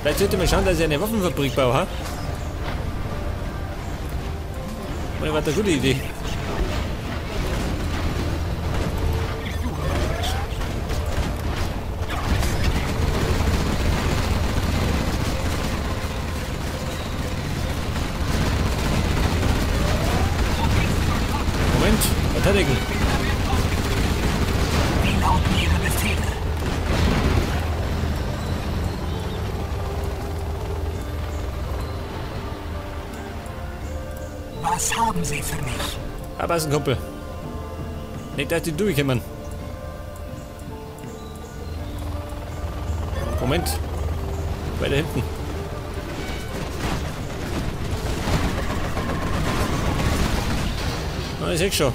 Vielleicht sollte man schauen, dass ich eine Waffenfabrik baue, ha? War eine gute Idee. Moment, verteidigen. Wie lauten Ihre Befehle? Was haben Sie für mich? Aber ist ein Kumpel. Nicht, dass die durchkommen. Moment. Weiter hinten. Na, ich seh schon.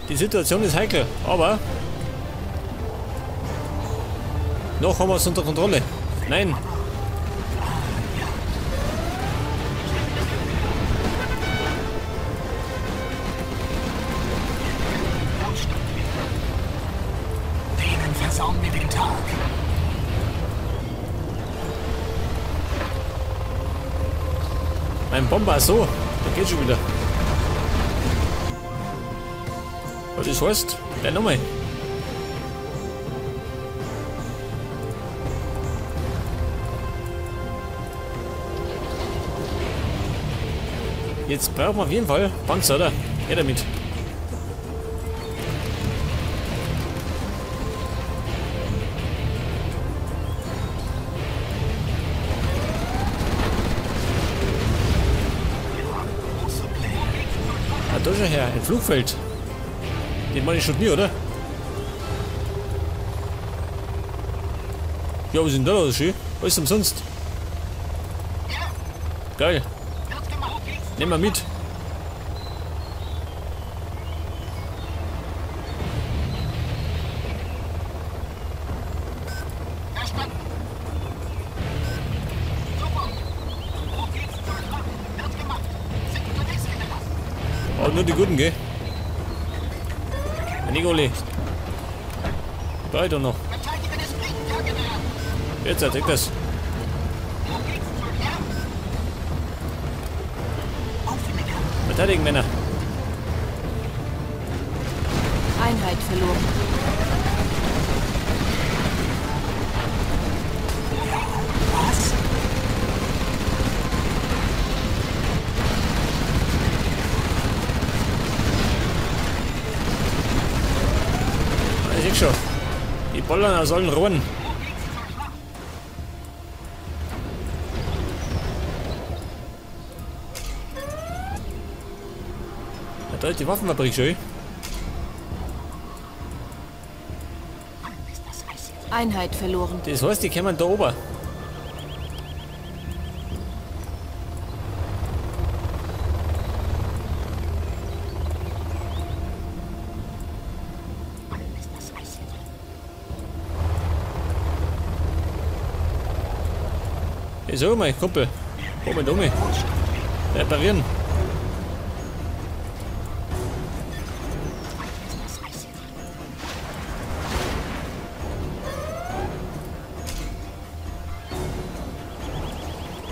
Die Situation ist heikel, aber noch haben wir es unter Kontrolle. Nein. Denen versauen wir den Tag. Mein Bomber, so, der geht schon wieder. Was das heißt? Gleich nochmal. Jetzt brauchen wir auf jeden Fall Panzer, oder? Her damit. Ah, da schon her, ein Flugfeld. Den meine ich schon nie, oder? Ja, was ist denn da los? Schön? Alles umsonst. Geil. Nehmen wir mit. Oh, nur die Guten, gell? Nicole. Weiter noch. Jetzt entdeckt das. Verteidigen, Männer. Einheit verloren. Was? Ich seh schon. Die Bollern sollen ruhen. Da ist die Waffenfabrik schön. Einheit verloren. Das heißt, die kommen da oben. Hey, so, mein Kumpel. Moment, um. Reparieren.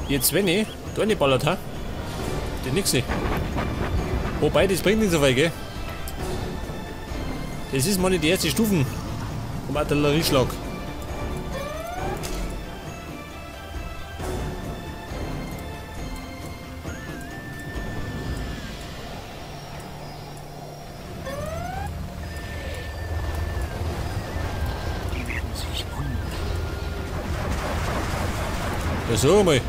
Jetzt, wenn ich da nicht ballert, ha? Das nix nicht. Wobei, das bringt nicht so viel, gell? Das ist mal nicht die erste Stufen vom Artillerieschlag. Die werden sich wundern. Ja, so mal.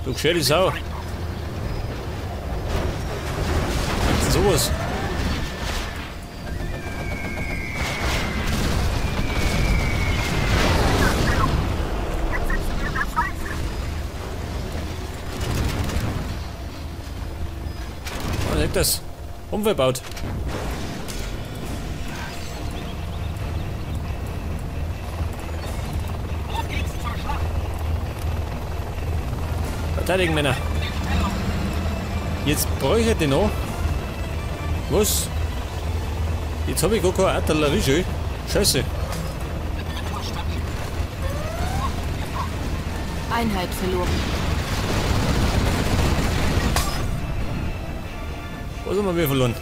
Du gescheite Sau. Was ist denn sowas? Was ist das? Umverbaut. Verteidigen, Männer. Jetzt bräuchte ich noch. Was? Jetzt habe ich gar keine Artillerie schon. Scheiße. Einheit verloren. Was haben wir verloren?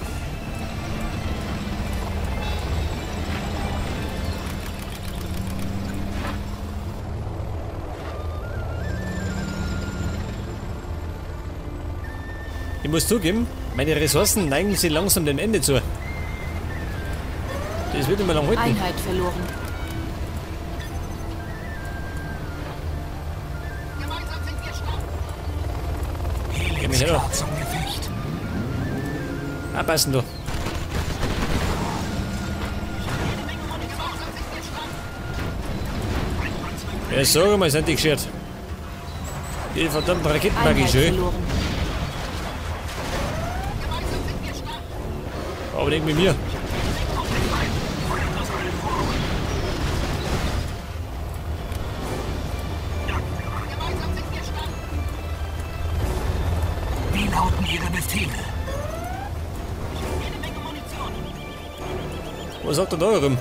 Ich muss zugeben, meine Ressourcen neigen sich langsam dem Ende zu. Das wird immer lang halten. Einheit verloren. Gemeinsam sind wir stark. Geh mich her. Zum Gefecht. Abpassen, du. Ja, sag mal, sind die geschert. Die verdammten Raketenbaggy schön. Aber nicht mit mir. Wie lauten Ihre Befehle? Was sagt der da rum?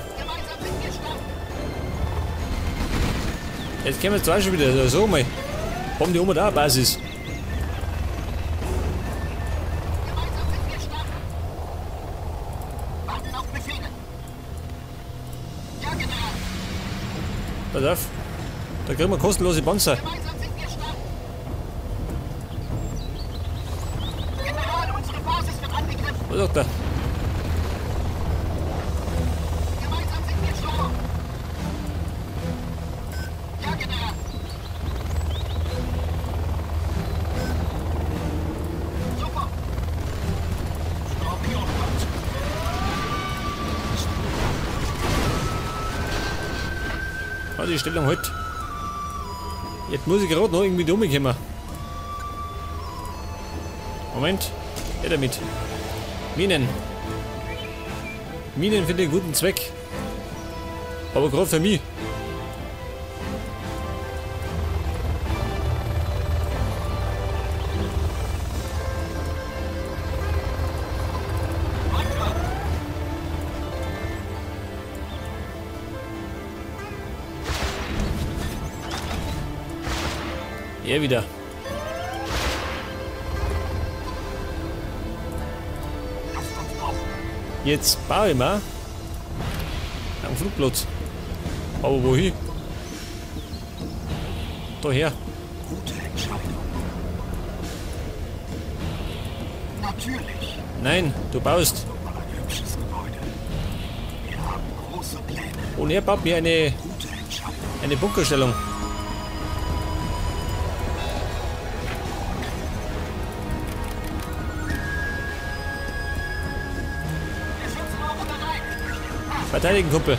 Jetzt kommen wir zwar schon wieder. So mal. Haben die Oma da eine Basis? Pass auf, da kriegen wir kostenlose Panzer. General, unsere Basis wird angegriffen. Was sagt er? Gemeinsam sind wir stark. Ja, General. Super. Skorpionpanzer. Ah, die Stellung halt. Jetzt muss ich gerade noch irgendwie rumkommen. Moment. Her damit. Minen. Minen für den guten Zweck. Aber gerade für mich. Er wieder. Jetzt baue ich mal einen Flugplatz. Aber wohin? Daher. Gute Entscheidung. Natürlich. Nein, du baust. Ein hübsches Gebäude. Wir haben große Pläne. Und er baut mir eine Bunkerstellung. Verteidigen, Kumpel.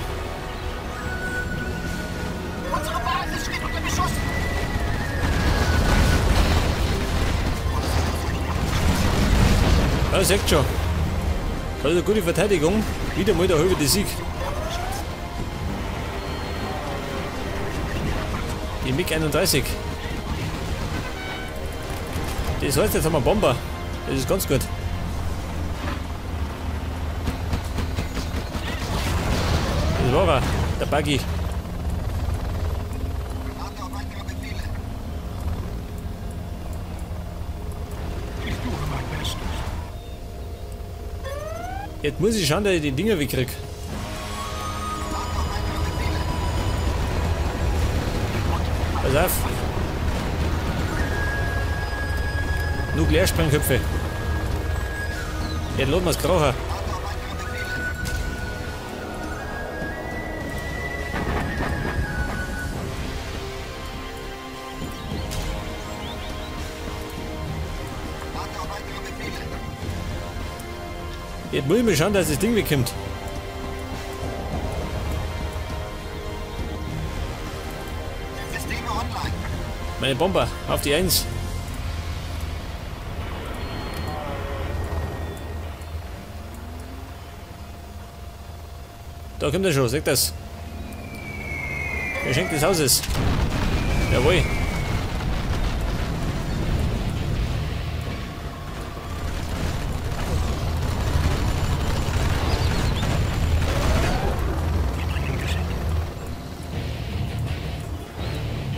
Unsere Basis steht unter Beschuss. Ja, seht schon. Das ist eine gute Verteidigung. Wieder mal der halbe Sieg. Die MiG-31. Das heißt, jetzt haben wir Bomber. Das ist ganz gut. Das war er, der Buggy. Jetzt muss ich schauen, dass ich die Dinger wegkrieg. Pass auf. Nuklearsprengköpfe. Jetzt lassen wir's krachen. Jetzt muss ich mal schauen, dass das Ding wegkommt. Meine Bomber auf die 1. Da kommt er schon, seht das. Geschenk des Hauses. Jawohl.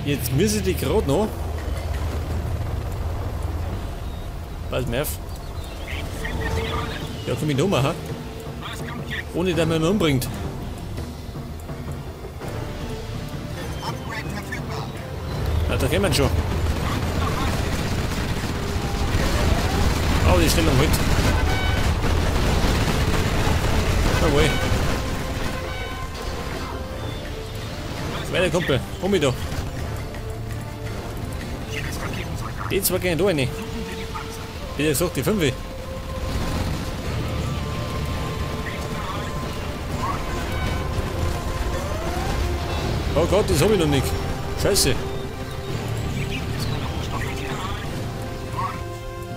Jetzt müssen die gerade noch. Pass mir auf. Ja, komm ich noch mal, ha? Ohne dass man ihn umbringt. Na, da kommen wir schon. Oh, die Stellung heute. Jawohl. Weiter, Kumpel. Komm mit da. Die zwei gehen da rein. Wie gesagt, die 5. Oh Gott, das hab ich noch nicht. Scheiße.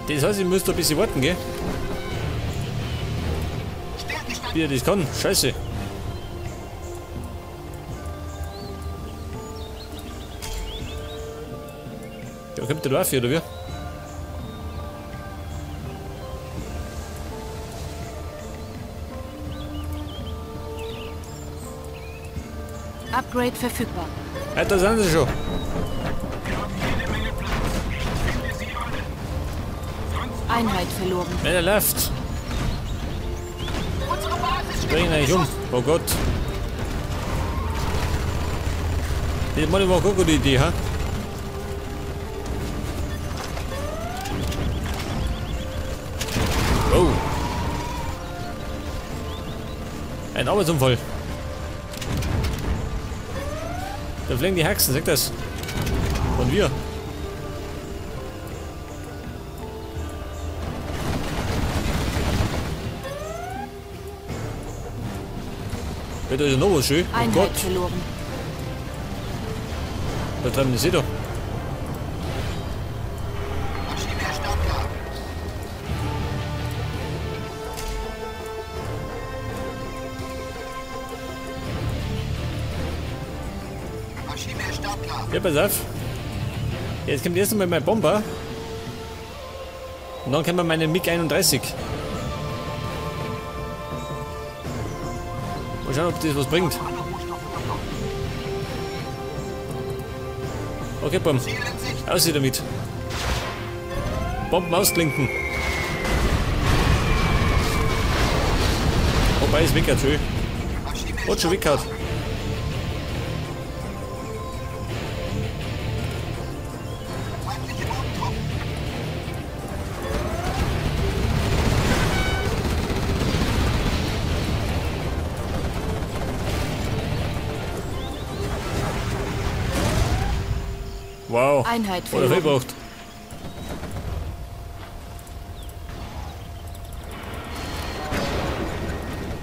Das heißt, ich muss da ein bisschen warten, gell? Wie er das kann. Scheiße. Ja, kommt der Waffe, oder wie? Upgrade verfügbar. Ja, da sind sie schon. Einheit verloren. Wenn er läuft. Bring ihn eigentlich um. Oh Gott. Das war eine gute Idee, ha? Oh. Ein Arbeitsunfall. Da fliegen die Haxen, sagt das. Und wir. Da ist ja noch was schön. Oh Einheit Gott. Verloren. Da treiben die sie da. Ja, pass auf. Jetzt kommt erst einmal mein Bomber. Und dann kommen wir meine MiG-31. Mal schauen, ob das was bringt. Okay, Bom. Aus damit. Bomben ausklinken. Wobei es wickert schön. Hat schon wickert. Wow. Einheit oder verloren. verbraucht.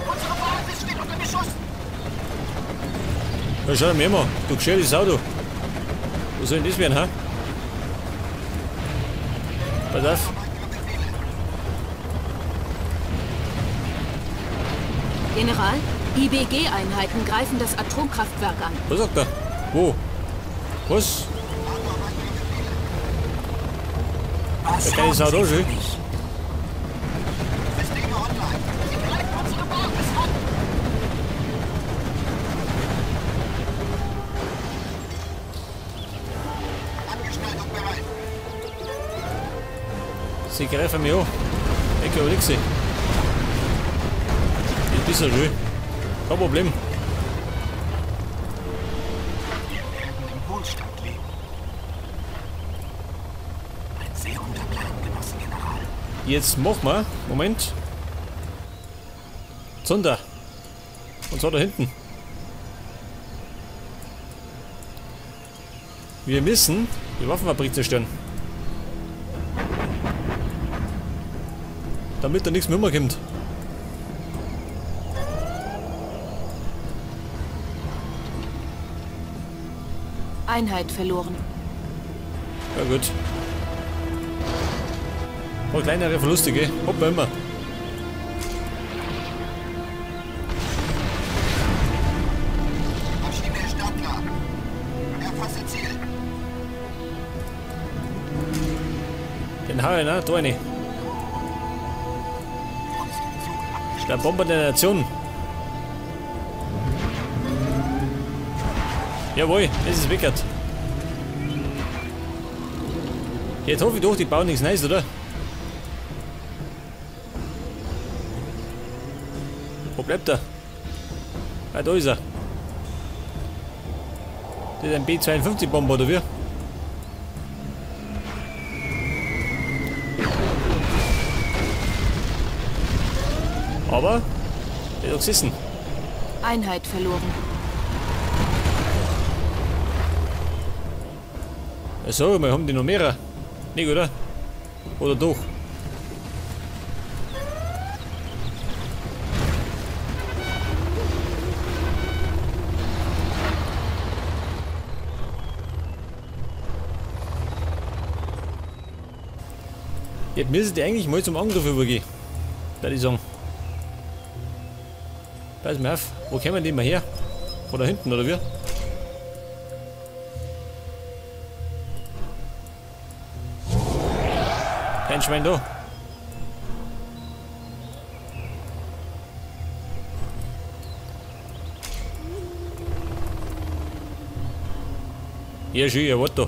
Unsere Basis steht unter Beschuss. Ja, schau dir mal, du geschirrtes Auto. Was soll denn das werden, ha? Pass auf. General, IBG-Einheiten greifen das Atomkraftwerk an. Was sagt er? Wo? Was? Was Da kann ich haben auch Sie da für schön. mich? Systeme online. Sie greifen unsere Basis an. Angeschnallt bereit. Sie greifen mich an. Ich überleg sie. Das ist ja schön. Kein Problem. Wir werden im Wohlstand leben. Ein sehr guter Plan, Genosse General. Jetzt machen wir. Moment. Zunder. Und zwar da hinten. Wir müssen die Waffenfabrik zerstören. Damit da nichts mehr rumkommt. Einheit verloren. Ja gut. Ein paar kleinere Verluste, gell? Hopp, immer. Maschine ist startklar. Erfasse Ziel. Den hau ich, ne? Da rein. Der Bomber der Nation. Jawohl, es ist wickert. Jetzt hoffe ich doch, die bauen nichts Neues, oder? Wo bleibt er? Ah, da ist er. Das ist ein B-52 Bomber, oder wie? Aber der hat gesessen. Einheit verloren. Ja, sag mal, haben die noch mehrere? Nicht, oder? Oder doch? Jetzt müssen die eigentlich mal zum Angriff übergehen. Würde ich sagen. Pass mal auf, wo kommen die mal her? Von da hinten, oder wie? Kein Schwein da. Ja, schön, ja, warte da.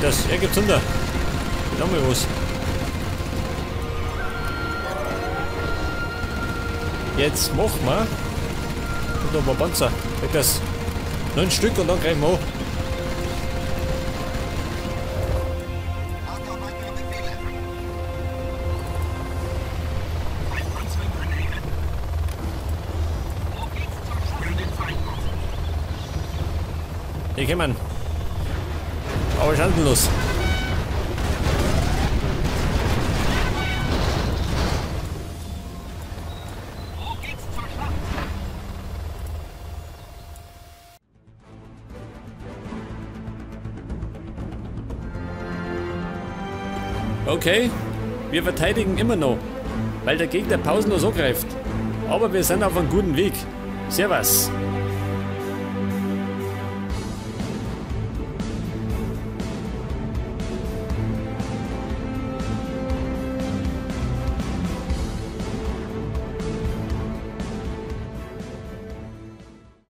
Das, er gibt's unter. Nochmal was. Jetzt machen wir. Und noch ein paar Panzer. Weg das. 9 Stück und dann greifen wir an. Hier kommen. Aber chancenlos. Okay, wir verteidigen immer noch, weil der Gegner pausenlos angreift. Aber wir sind auf einem guten Weg. Servus.